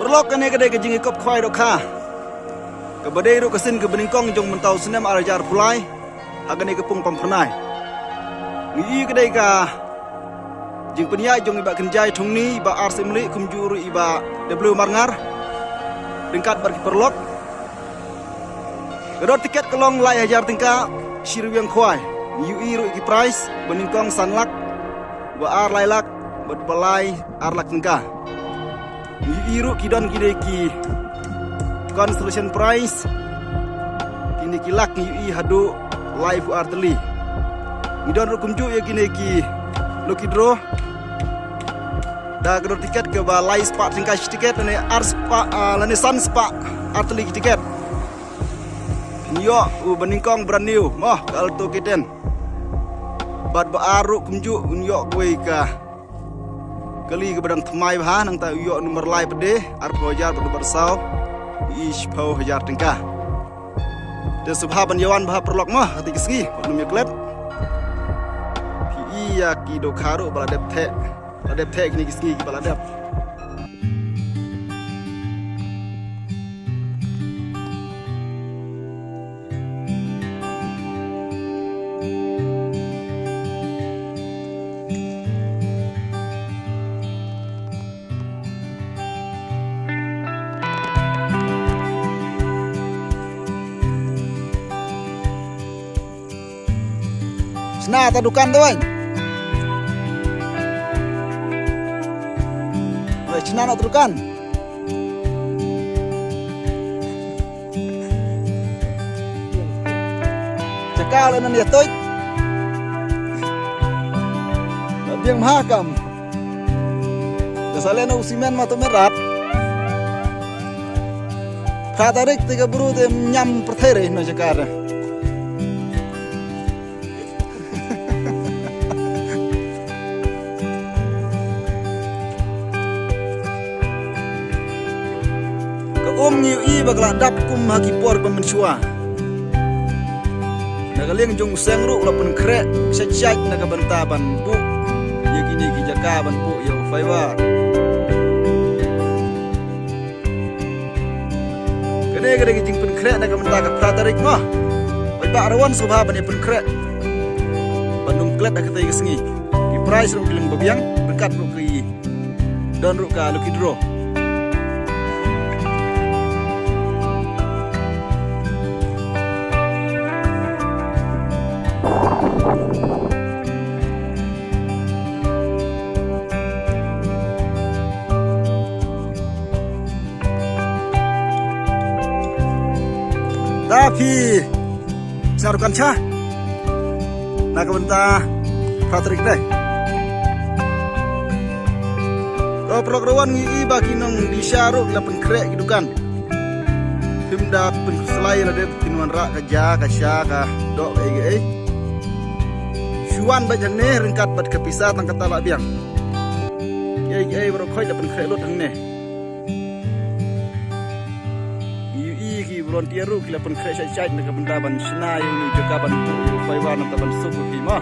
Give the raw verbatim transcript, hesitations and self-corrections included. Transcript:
Paralok, kane ka dei ka jingïakop khwai dohkha kaba dei ruh ka sien kaba nyngkong jong mynta u snem ar hajar arphew lai ha kane ka pung Pamphyrnai. Ngi ïohi ka dei ka jingpynïaid jong i Bah Kynjai Thongni, i Bah R Syiemlieh, kumjuh ruh i Bah W Marngar ryngkat bad ki paralok. Ka dor tiket ka long lai hajar tyngka shi rwiang khwai. Ngi ïohi ruh ki prize, ba nyngkong san lak, ba ar lai lak, bad ba lai ar lak tyngka. Ngi ïohi ruh ki don kine ki consolation prize, kine ki lak ngi ïohi haduh laiphew ar tylli. Ngi don ruh kumjuh ïa kine ki lucky draw da ka dor tiket kaba lai spah tyngka shi tiket lane ar spah, ah, lane san spah ar tylli ki tiket. Phin ïoh u ba nyngkong brand new mo, ka Alto K ten. Bad ba ar ruh kumjuh un ïoh kawei ka kali kaba dang thymmai bha, nangta u ïoh number lai pat de arphew hajar bad number saw i shiphew hajar tyngka. Te sngewbha ban ïawan bha paralok mo ha kata ka sngi, wat nym ïa klet. Phi i ïa ki dohkha ruh ba la dep theh, la dep theh kine ki sngi kiba la dep. Shna ta dukan tu, wan. Wei, shna na ta dukan. Jaka la nan ïa tuid. La biang bha kam. Ka salen u simen ma tu merat. Phra tarik te ka bru te ñiam pyrthei re na jaka re. Ka um ngi ïohi ba ka la dap kum ha ki por ba mynshuwa. Na ka liang jong u seng ruh la pynkhreh shait shait na ka bynta ban buh ïa kine ki jaka ban buh ïa u flyover. Kane ka dei ka jingpynkhreh na ka bynta ka phra tarik mo. Paidbah, rawon sngewbha ban ïa pynkhreh ban ym klet ha katei ka sngi. Ki prize ruh ki long ba biang, ryngkat ruh ki don ruh ka lucky draw. Da phi sa dukan cha na ka bynta phra tarik dei. Ko paralok, rawon ngi ïohi ba ki nongdie sha ruh ki la pynkhreh ki dukan. Phim da pynslai la dep kin wanrah ka ja ka sha ka doh kaei kaei. Shu wan beit hangne ryngkat bad ka pisa tang kata la biang. Kaei kaei baroh khoit la pynkhreh lut hangne. Ngi ïohi ki volunteer ruh ki la pynkhreh shait shait na ka bynta ban shna ïa une u jaka ban buh ïa u flyover nangta ban suk ïa phi mo.